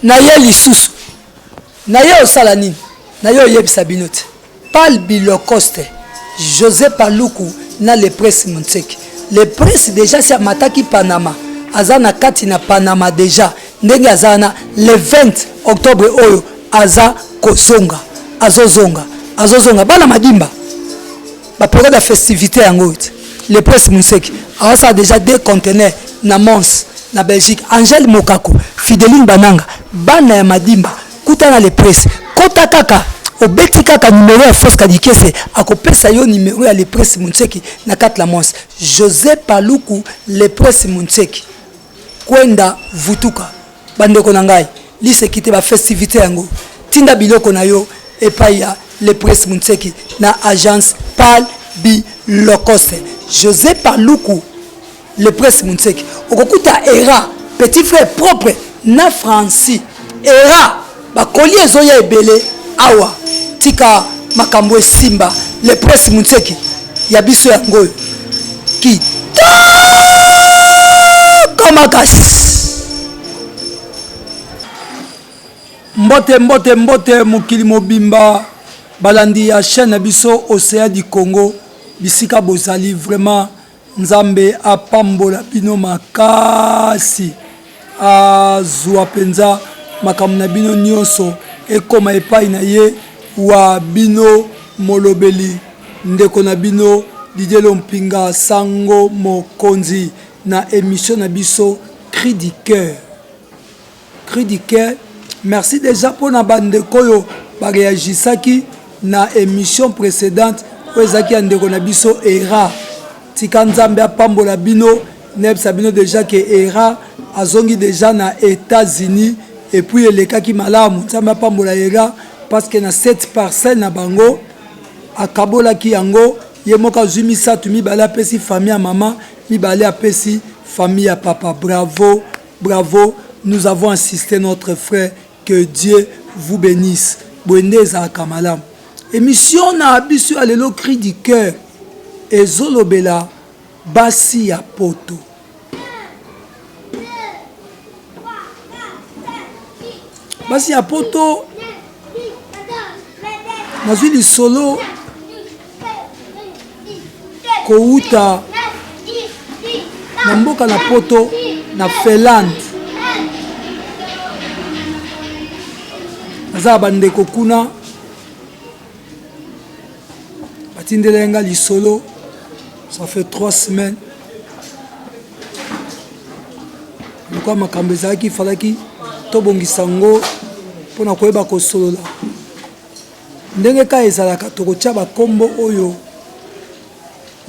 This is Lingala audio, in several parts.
Na ye lisusu. Na ye osala nini? Na ye oyebisa bino te. Pal Bilokoste, Jose Paluku na Le Prince Muntseki. Le Prince dejà si amataki Panama, aza na kati na Panama dejà. Ndenge aza wana le 20 octobre oyo aza kozonga. Azozonga. Azozonga. Bana Madimba. Ba période ya festivité yango oyo te. Le Prince Munseki aosala déjà deux conteneurs na Mons na Belgique. Angèle Mokako, Fideline Bananga, bana ya Madimba, kutana Le Prince. Kota kaka obeti kaka numero ya Fosca Dikese akopesa yo numero ya Le Prince Munseki na kati la Mons. José Paluku Le Prince Munseki. Kwenda Vutuka. Bandeko na ngai, liseki te ba festivité yango. Tinda biloko na yo epai ya Le Prince Muntseki na agence Pal Bilokoste. Jose Paluku Le Prince Muntseki. Okokuta Era, petit frère propre na Francis. Era, bakoli ezoya ebele awa. Tika makambo esimba. Le Prince Muntseki ya biso yango oyo. Kitoko makasi. Mbote mbote mbote mokili mobimba balandi ya chaîne na biso Océan du Congo bisika bozali vraiment Nzambe apambola bino makasi azua penza makambo na bino nionso ekoma epai na ye wa bino molobeli ndeko na bino Didier Lompinga sango mokonzi na emission na biso cri du cœur. Cri du cœur merci dejà pona ba ndeko oyo ba reagisaki na emission precedente oyo ezalaki ya ndeko na biso Era tika nzambe apambola bino nayebisa bino dejà ke Era azongi dejà na Etats-Unis et puis elekaki malamu nzambe apambola Era parce que na cette parcelle na bango akabolaki yango ye moko azwi misato mibale apesi famille ya mama mibale apesi famille ya papa bravo Bravo nous avons assiste notre frère que Dieu vous benisse boye nde ezalaka malamu emission na biso ya lelo cri du cœur ezolobela basi ya poto basi ya poto nazwi lisolo kowuta na mboka na poto na Finlande. Naza na bandeko kuna batindelaki nga lisolo ça fait trois semaines lokola makambo ezalaki falaki tobongisa yango mpo na koyeba kosolola Ndenge kaka ezalaka tokotia ba kombo oyo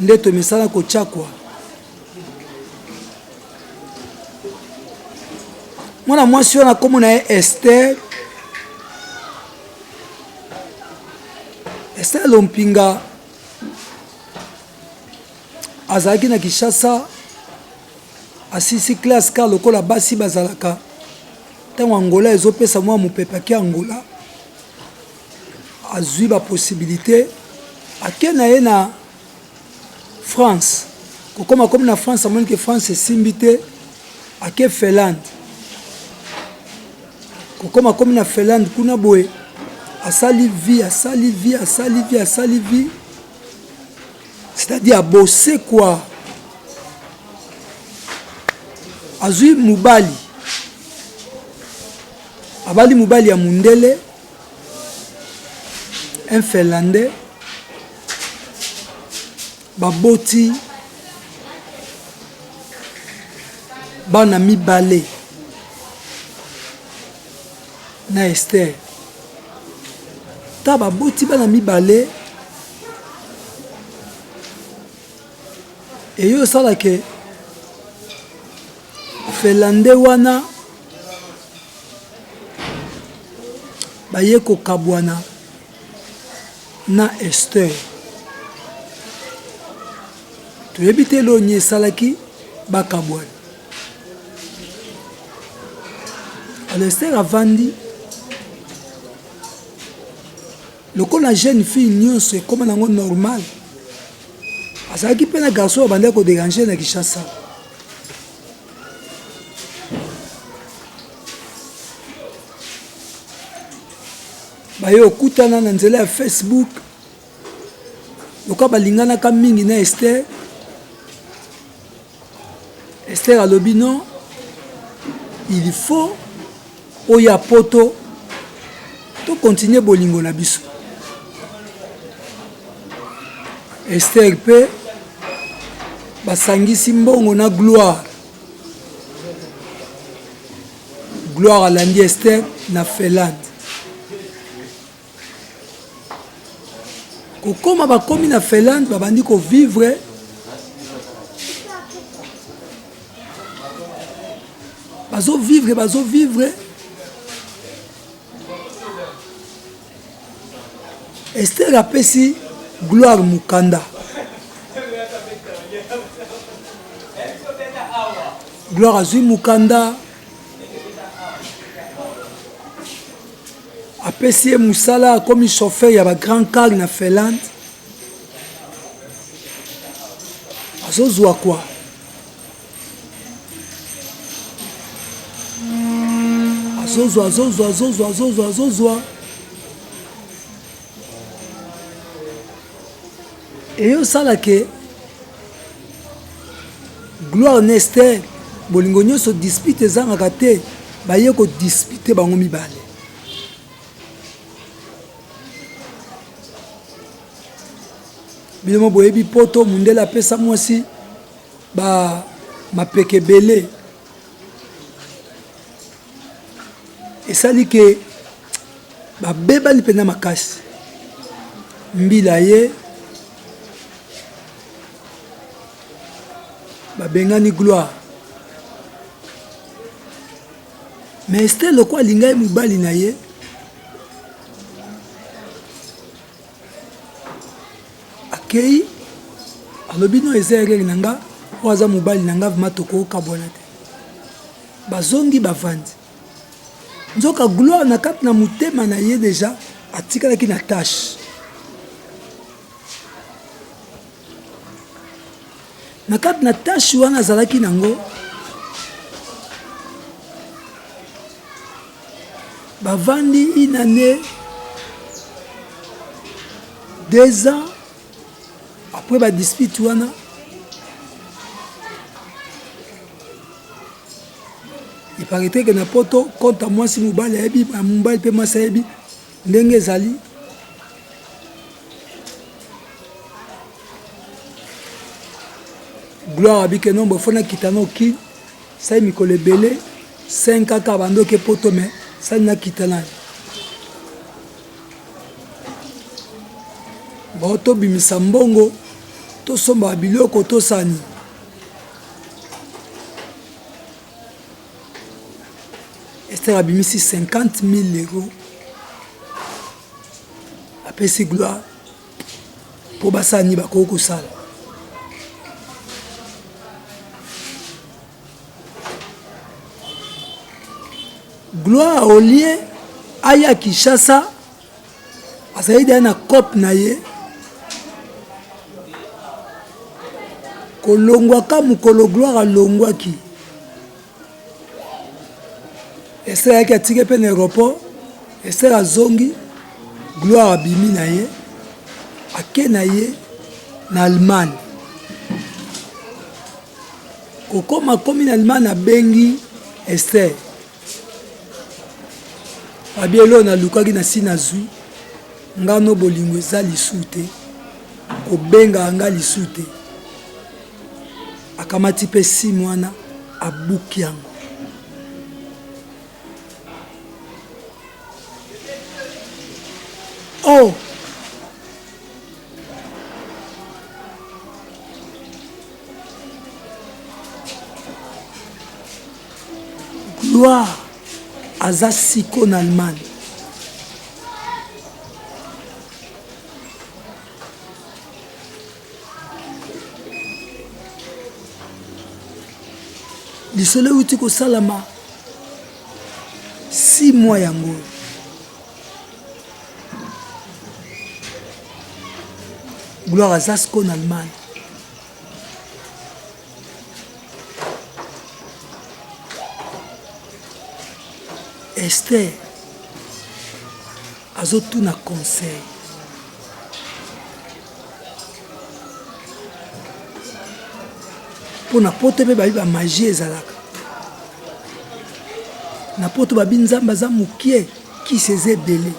nde tomesana kotia kwa. Mwana mwasi wana kombo na ye Esther. Esther Lompinga azalaki na Kinshasa asilisi classe kaka lokola basi bazalaka ntango Angola ezopesa mwa mopepe ake Angola. Azui ba possibilite ake na ye na France kokoma akomi na France amoni ke France esimbi te ake Finlande kokoma akomi na Finlande kuna boye asali vie asali vie asali vie asali vie c'est-à-dire abose quoi azui mobali Abali mobali ya mundele, un finlandais, baboti bana mibale na Esther. Ta baboti bana mibale eyo osala ke Finlandais wana baye kokabwana na Esther. Toyebi te eloko nini esalaki bakabwana. Alors Esther avandi lokola jeune fille nyonso ekoma nango normal, azalaki mpe na garçon oyo abandaki ko deranger na Kinshasa. Baye okutana na nzela ya Facebook. Lokola balinganaka mingi na Esther, Esther alobi non, il faut oya poto to continuer bolingo na biso. Esther mpe basangisi mbongo na Gloire. Gloire alandi Esther na Finlande. Kokoma bakomi na Finlande babandi ko vivre bazo vivre bazo vivre Esther apesi Gloire mukanda. Gloire azwi mukanda apesi ye musala akomi chauffeur ya ba grand car na Finlande azozwa kwa azozwa azozwa azozwa azozwa azozwa eyosala ke Gloire na Esther bolingo nyoso dispute ezangaka te baye ko dispute bango mibale. Bino mo boyebi poto mundele apesa mwasi ba mapeka ebele esali ke babebani mpenza makasi mbila ye Babengani Gloire. Mais Esther lokola alingaki mobali na ye, akei alobi no eza erreur na nga, oyo aza mobali na nga vraiment tokokabwana te. Bazongi bavandi. Nzoka Gloire na kati na motema na ye deja atikalaki na tache. Na kati na tache wana azalaki nango, bavandi une année, 2 ans après ba dispute wana, il paraîtrait que na poto compte ya mwasi mobali ayebi, mobali mpe mwasi ayebi ndenge ezali. Gloire abike non bo fona kita no kin sai mikolo ebele 5 kaka bando ke poto mais sali na kita na bo tobimisa mbongo tosomba biloko tosani Esther abimisi 50 000 euros apesi Gloire mpo basala nini bakoki kosala. Gloire au lieu aya Kinshasa azali deja na cope na ye kolongwaka mokolo Gloire alongwaki Esther ayaki atiki mpe na aeroport. Esther azongi, Gloire abimi na ye, ake na ye na Allemagne. Kokoma akomi na Allemagne, abengi Esther, abi eloko nalukaki nasi nazwi, nga no bolingo eza lisu te, kobengaka nga lisu te. Akamati mpe sim wana abuki yango. Oh! Gloire aza siko na Allemagne. Lisolo euti kosalama 6 mois yango oyo. Gloire aza siko na Allemagne. Esther. Azotuna conseil. Mpo na poto mpe babi ba magie ezalaka. Na poto babi Nzambe aza mokie, kisi eza ebele.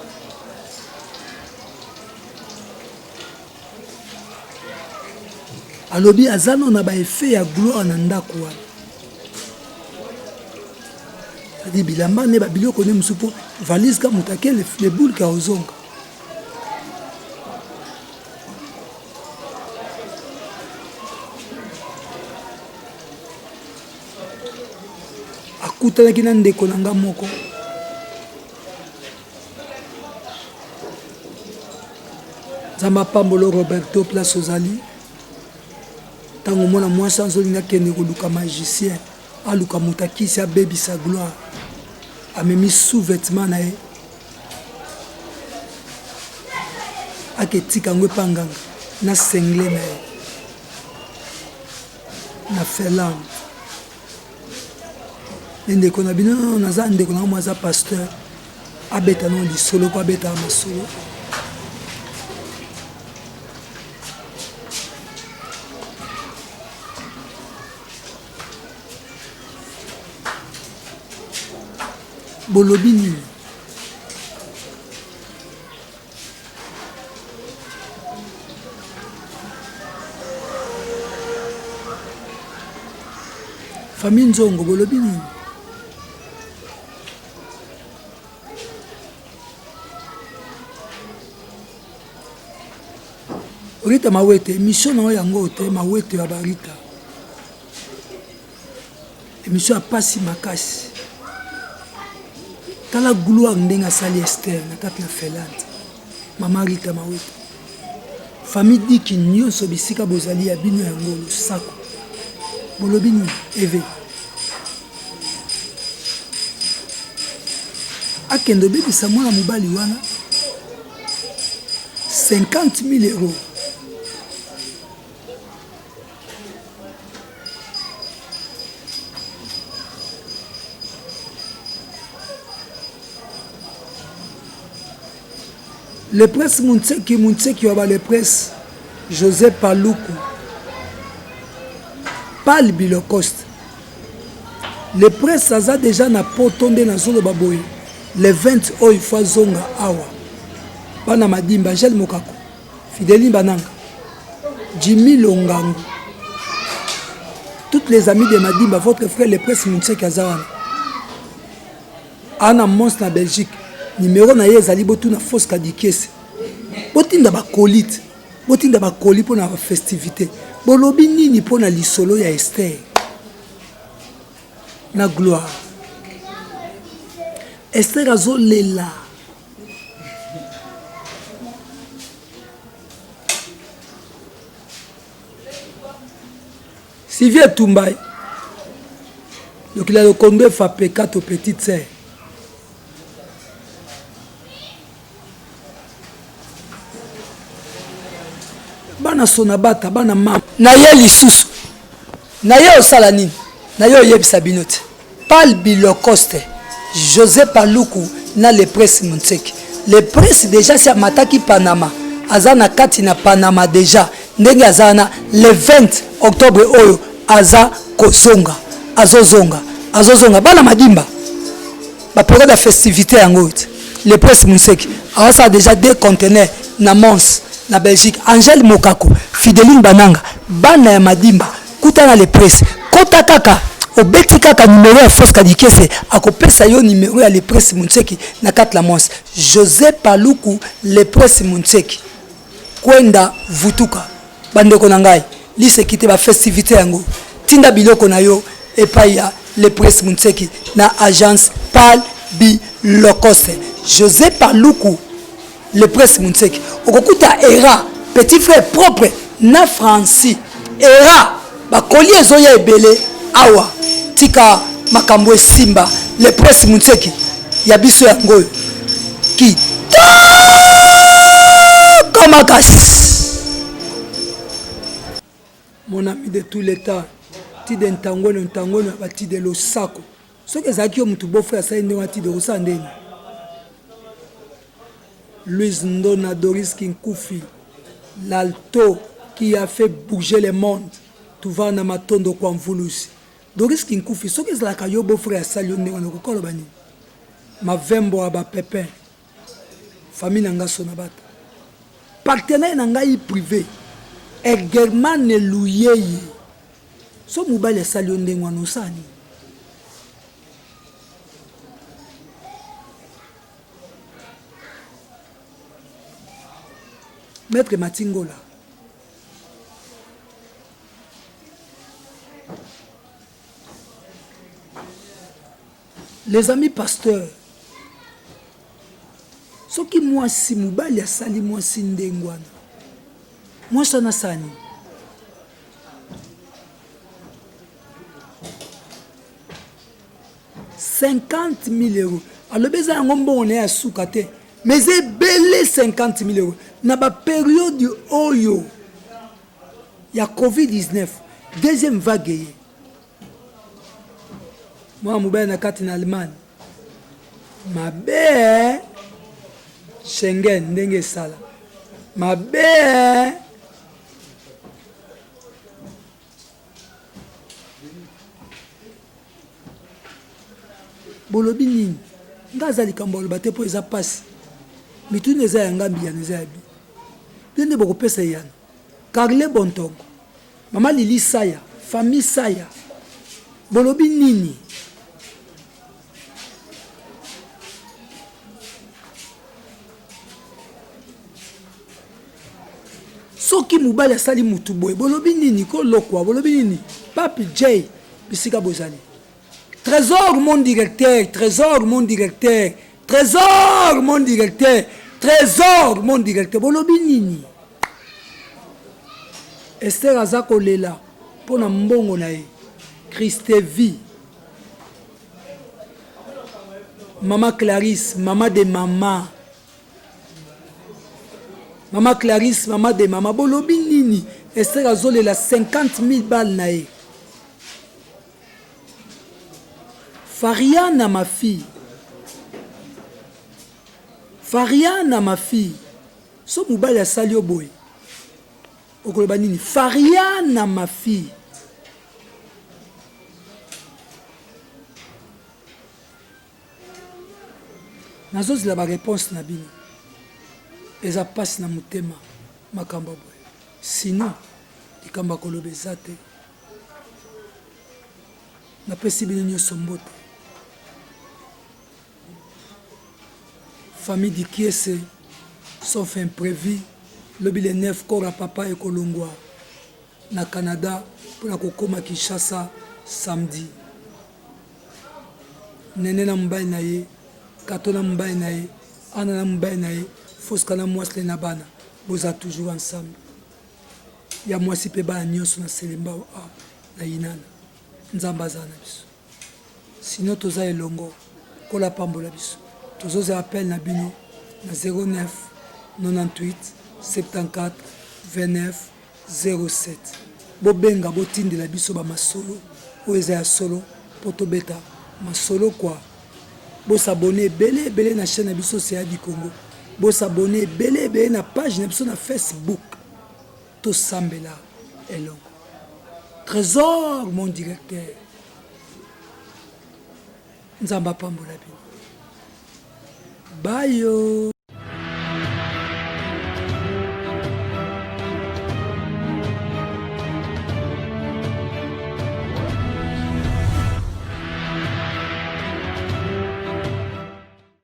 Alobi aza no na ba effet ya gloire na ndako wana. Adi bilamba ne ba biloko ne mosusu po valise ka moto ake le boule ka ozonga. Akutanaki na ndeko na nga moko. Nzambe apambolo Roberto place ozali. Ntango omona mwasi azolinga akende koluka magicien, aluka moto akisi abebisa gloire, amemi sous-vêtement na ye aketika yango epa nganga na sengle na ye na Finlande. Nde ndeko na bino naza ndeko na nga aza pasteur abeta no lisolo po abetaka masolo. Bolobi nini? Famille Nzongo bolobi nini? Rita Mawete, émission na yo yango te Mawete ya ba Rita. Emission ya pasi makasi. Tala gloire ndenge asali Esther na kati na Finlande. Mama Rita Mawete. Famille Diki nyonso bisika bozali ya bino yango losako. Bolobi nini? Eve. Akende obebisa mwana mobali wana 50 000 euros. Le prince Muntseki, Muntseki wa ba le prince José Paluku, Pal Bilocoste. Le prince aza deja na poto nde nazoloba boye le 20 oyo faut azonga awa. Bana Madimba, Angèle Mokako. Fideline Bananga, Jimmy Longangu, toutes les amis de Madimba, votre frère le prince Munseki aza wana. Ana Mons na Belgique, numéro na ye ezali botuna Fosca Dikiese. Botinda ba colis, botinda ba colis pona ba festivité. Bolobi nini pona lisolo ya Esther na gloire? Esther azolela. Sylvie Etumba lokila lokondo efa pekato petite sœur bana sonabata bana mama na ye lisusu na ye osala nini na ye oyebisa bino te Pal Bilocoste, Jose Paluku na le Prince Muntseki. Le Prince dejà si amataki Panama, aza na kati na Panama dejà ndenge aza wana le 20 octobre oyo aza kozonga, azozonga, azozonga. Bana Madimba ba periode ya festivité yango oyo te. Le Prince Munseki awasala dejà deux conteneurs na Mons na Belgique. Angèle Mokako, Fideline Bananga, bana ya Madimba Kutana le presse kota kaka obeti kaka numero ya Fosca Dikese akopesa yo numero ya le presse Muntseki na kati la Mons Jose Paluku le presse Muntseki kwenda vutuka bandeko na ngai liseki te ba festivité yango tinda biloko na yo epai ya le presse Muntseki na agence Pal Bilokose Jose Paluku Le prince Munseki okokuta era petit frère propre na Francis era bakoli ezoya ebele awa tika makambo esimba le prince Munseki ya biso yango oyo kitoko makasi mon ami de tout l'état tide ntangweno ntangweno ya batide losako soki ezalaki yo motu bofre asali ndenge wana tide okosala ndenge nini? Louise Ndona, Doris Kinkufi, l'alto qui a fait bouger le monde, Tuvana Matondo kwa Mvuluzi. Doris Kinkufi, soki ezalaka yo beau frère asali yo ndenge wana okoki koloba nini? Mavembo ya ba pepin, famille na nga Sonabata. Partenaire na ngai privé, Egerman Luyeye. So mobali asali yo ndenge wana osala nini? Maître Matingola. Les amis pasteurs, soki mwasi mobali asali mwasi ndenge wana, mwasi wana asala nini? 50 000 euros alobi eza yango mbongo na ye ya suka te mais eza ebele 50 000 euros na baperiode oyo ya covid-19 deuxième vague eye mwana mobali na kati na Allemagne mabe Schengen ndenge esala mabe. Bolobi nini? Nga aza likambo aloba te mpo eza pasi. Mituna eza ya nga, biyano eza ya bino. Bino nde bokopesa eyano. Carle Bontongo, Mama Lili Saya, famille Saya, bolobi nini? Soki mobali asali mutu boye bolobi nini ko lokwa bolobi nini pape J bisika bozali Trésor mon directeur Trésor mon directeur Trésor mon directeur Trésor mon directeur bolobi nini Esther aza kolela mpo na mbongo na ye Christevie Mama Clarisse mama de mama Mama Clarisse, mama de mama, bolobi nini? Esther azolela 50 000 balles na ye. Fariana ma fille. Fariana ma fille. So mobali asali yo boye. Okoloba nini? Fariana ma fille. Nazozela ba reponse na bino. Eza pasi na motema makambo ya boye. Sinon likambo ya koloba eza te. Napesi bino nyonso mbote. Famille Dikiese, sauf imprevu, lobi le 9 corps ya papa ekolongwa na Canada mpona kokoma Kinshasa samedi. Nene na mobali na ye, Kato na mobali na ye, Anna na mobali na ye, Fosca na mwasi na ye na bana, boza toujours ensemble. Ya mwasi mpe bana nyonso na Selembao awa na Inana. Nzambe azala na biso. Sinon toza elongo. Nkolo apambola biso. Tozozela appel na bino na 09 98 74 29 07. Bobenga botindela biso ba masolo oyo eza ya solo po tobeta masolo quoi. Bo s'abonner ebele ebele na chaine na biso Océan du Congo. Bo s'abonner ebele ebele na page na biso na Facebook. Tosambela elongo. Trésor mon directeur. Nzambe apambola bino. Bayo.